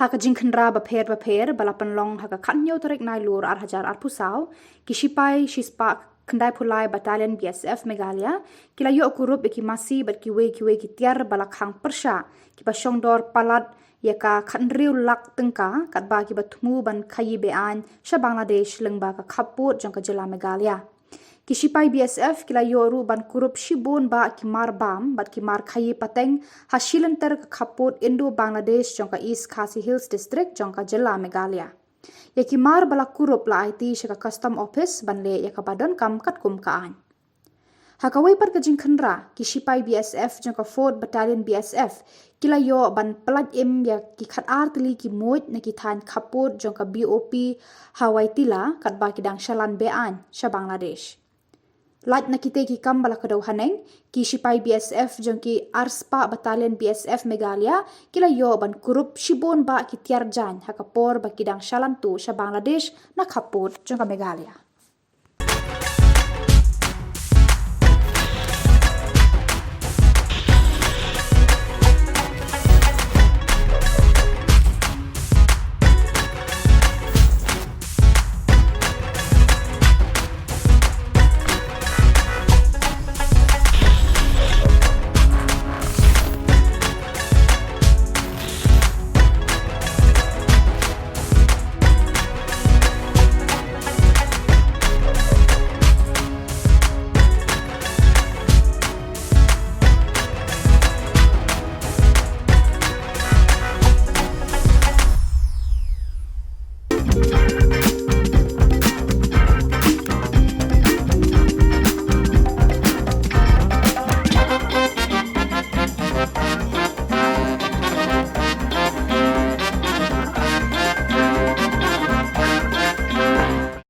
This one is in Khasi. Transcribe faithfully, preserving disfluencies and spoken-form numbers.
Ha ka jingkhynra bapher bapher ba la pynlong ha ka khathynñiew tarik Nailur arhajar arphew saw, ki shipai shispah khyndai phew lai Battalion B S F Meghalaya ki la ïoh kurup ïa ki masi bad kiwei kiwei ki tiar ba la khang pyrshah, kiba shongdor palat ïa ka khathynriew lak tyngka, katba kiba thmu ban khaïi be-aiñ sha Bangladesh lyngba ka khappud jong ka jylla Meghalaya. Ki shipai B S F ki la ïoh ruh ban kurup shibun bah ki mar bam bad ki mar khaïi pateng ha shilynter ka khappud Indo-Bangladesh jong ka East Khasi Hills District jong ka jylla Meghalaya. Ïa ki mar ba la kurup la aiti sha ka Custom Office ban leh ïa kaba donkam katkum ka aiñ. Ha kawei pat ka jingkhynra, ki shipai B S F jong ka Fourth Battalion B S F ki la ïoh ban pyllait im ïa ki khatar tylli ki muid na ki thaiñ khappud jong ka B O P ha Waitila, katba ki dang shalan be-aiñ sha Bangladesh. Lait na kitei ki kam ba la kdew haneng, ki shipai B S F jong ki arspah Battalion B S F Meghalaya ki la ïoh ban kurup shibun bah ki tiar jaiñ ha ka por ba ki dang shalan tuh sha Bangladesh na khappud jong ka Meghalaya.